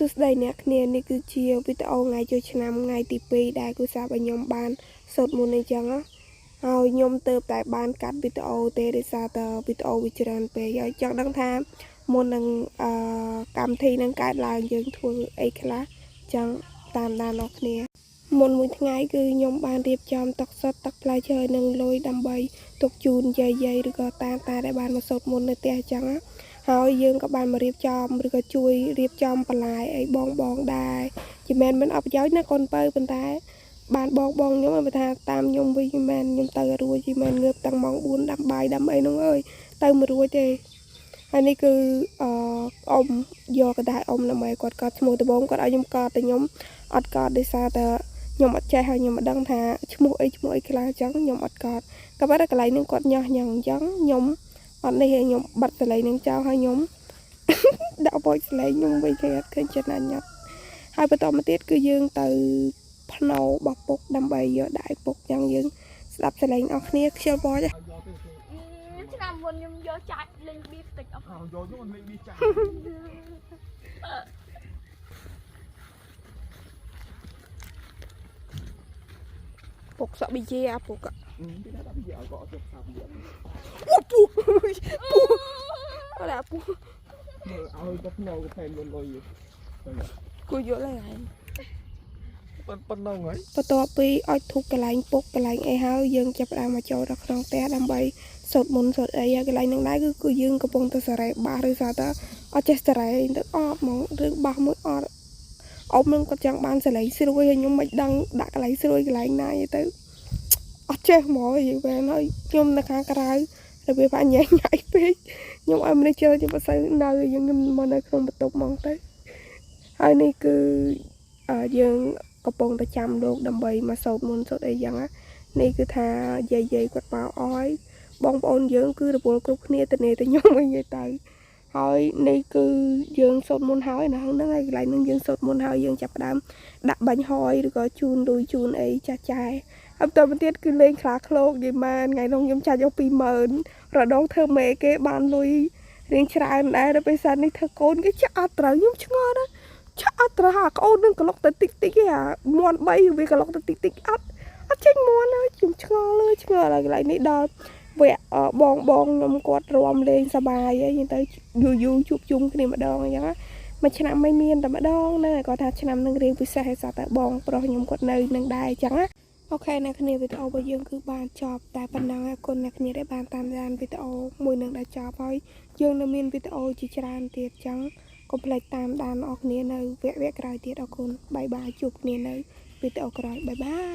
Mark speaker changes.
Speaker 1: សួស្តីអ្នកគ្នានេះគឺជាវីដេអូថ្ងៃចូលឆ្នាំថ្ងៃទី2ដែលគ្រួសាររបស់ខ្ញុំបានសូត្រមន្តអីចឹងណាហើយខ្ញុំទៅតែបានកាត់វីដេអូទេដោយសារតែវីដេអូវាច្រើនពេកហើយចង់ដឹងថាមុននឹងអឺកម្មវិធីនឹងកើតឡើងយើងធ្វើអីខ្លះចឹងតាមដានអ្នកគ្នាមុនមួយថ្ងៃគឺខ្ញុំបានរៀបចំតុសុទ្ធទឹកផ្លែឈើនិងលុយដើម្បីទុកជូនយាយយាយឬក៏តាតាដែលបានមកសូត្រមន្តនៅផ្ទះអញ្ចឹងណា ហើយយើងក៏បានមករៀបចំឬក៏ជួយរៀបចំបន្លែអីបងបងដែរជាមែនមិនអត់ប្រយោជន៍ណាកូនបើប៉ុន្តែបានបងបងខ្ញុំឲ្យថាតាមខ្ញុំវិញមែនខ្ញុំទៅរួចជាមែនងើបតាំងម៉ោង4ដាំបាយដាំអីនោះអើយទៅមិនរួចទេហើយនេះគឺអឺអ៊ំយកកដាស់អ៊ំដើម្បីគាត់កត់ឈ្មោះដំបងគាត់ឲ្យខ្ញុំកត់តែខ្ញុំអត់កត់ដោយសារតែខ្ញុំអត់ចេះហើយខ្ញុំមិនដឹងថាឈ្មោះអីឈ្មោះអីខ្លះអញ្ចឹងខ្ញុំអត់កត់ក៏ប៉ុន្តែកន្លែងហ្នឹងគាត់ញាស់ញ៉ាំអញ្ចឹងខ្ញុំ អត់នេះឯងខ្ញុំបាត់សលេងនឹងចោលហើយខ្ញុំ ដាក់វចសលេងខ្ញុំវិញគេអត់ឃើញចិត្តណាញាប់ហើយបន្តមកទៀតគឺយើងទៅភ្នោបោះពុកដើម្បីយកដាក់ឲ្យពុកយ៉ាងយើងស្ដាប់សលេងអស់គ្នាខ្ជិលបច
Speaker 2: ឆ្នាំមុនខ្ញុំយកចាច់លេងប៊ីតិចអស់
Speaker 3: អោយកយកលេងនេះចាស់
Speaker 1: ពុកសក់ប៊ីជាអាពុក
Speaker 3: ពីណាដាក់ពីឲ្យក៏អត់ទៅសាប់យក
Speaker 1: អូពុកពុកអត់អាពុក
Speaker 3: មើលឲ្យក៏ភ្នោក៏ថែមលុយទៅ
Speaker 1: គួយយកឡើយឯង
Speaker 3: ប៉ុណ្ណឹងហើយ
Speaker 1: បន្ទាប់ពីអុចធូបកន្លែងពុកកន្លែងអីហើយយើងចាប់ផ្ដើមមកចូលដល់ក្នុងផ្ទះដើម្បីសូត្រមន្តសូត្រអីហើយកន្លែងហ្នឹងដែរគឺគឺយើងកំពុងតែសារ៉េបាសឬសារតែអត់ចេះសារ៉េទៅអត់ហ្មងឬបាសមួយអត់អ៊ំនឹងគាត់ចង់បានសលេងស្រួយហើយខ្ញុំមិនដឹងដាក់កន្លែងស្រួយកន្លែងណាយទៅអត់ចេះហ្មងនិយាយបែនហើយខ្ញុំនៅខាងក្រៅរបៀបអញញ៉ៃញ៉ៃពេកខ្ញុំឲ្យមនុស្សជឿខ្ញុំអត់សូវនៅយើងខ្ញុំមកនៅក្នុងបន្ទប់ហ្មងទៅហើយនេះគឺអឺយើង កំពុងតែចាំលោកដើម្បីមកសូត្រមន្តសូត្រអីចឹងណានេះគឺថាយាយយាយគាត់មកអស់បងប្អូនយើងគឺរវល់គ្រប់គ្នាទៅនេះទៅខ្ញុំវិញនិយាយទៅហើយនេះគឺយើងសូត្រមន្តហើយណាហ្នឹងហើយកន្លែងហ្នឹងយើងសូត្រមន្តហើយយើងចាប់ផ្ដើមដាក់បាញ់ហយឬក៏ជូនលុយជូនអីចាស់ចែហើយបន្តមកទៀតគឺលេងខ្លាឃ្លោកនិយាយមែនថ្ងៃនោះខ្ញុំចាច់យក20000រដងធ្វើមេគេបានលុយរៀងច្រើនដែរដល់ពេលសានេះធ្វើកូនគេចាក់អត់ត្រូវខ្ញុំឆ្ងល់ណាស់ ឆាក់អត់ត្រូវអាក្អូននឹងក្លុកទៅតិចតិចឯអាមន់3វាក្លុកទៅតិចតិចអត់អត់ចេញមន់ហើយខ្ញុំឆ្ងល់លើឆ្ងល់ហើយកន្លែងនេះដល់វគ្គអឺបងបងខ្ញុំគាត់រាំលេងសប្បាយហើយយើងទៅយូរយូរជួបជុំគ្នាម្ដងអញ្ចឹងណាមួយឆ្នាំមិនមានតែម្ដងហ្នឹងហើយគាត់ថាឆ្នាំនឹងរៀងពិសេសហើយសតតែបងប្រុសខ្ញុំគាត់នៅនឹងដែរអញ្ចឹងណាOK អ្នកគ្នាវីដេអូរបស់យើងគឺបានចប់តែប៉ុណ្ណឹងហើយអរគុណអ្នកគ្នាដែលបានតាមដានវីដេអូមួយនឹងដល់ចប់ហើយយើងនៅមានវីដេអូជាច្រើនទៀតអញ្ចឹង កុំភ្លេចតាមដានអរគ្នានៅវគ្គវគ្គក្រោយទៀតអរគុណ bye bye ជួបគ្នានៅវីដេអូក្រោយ bye bye.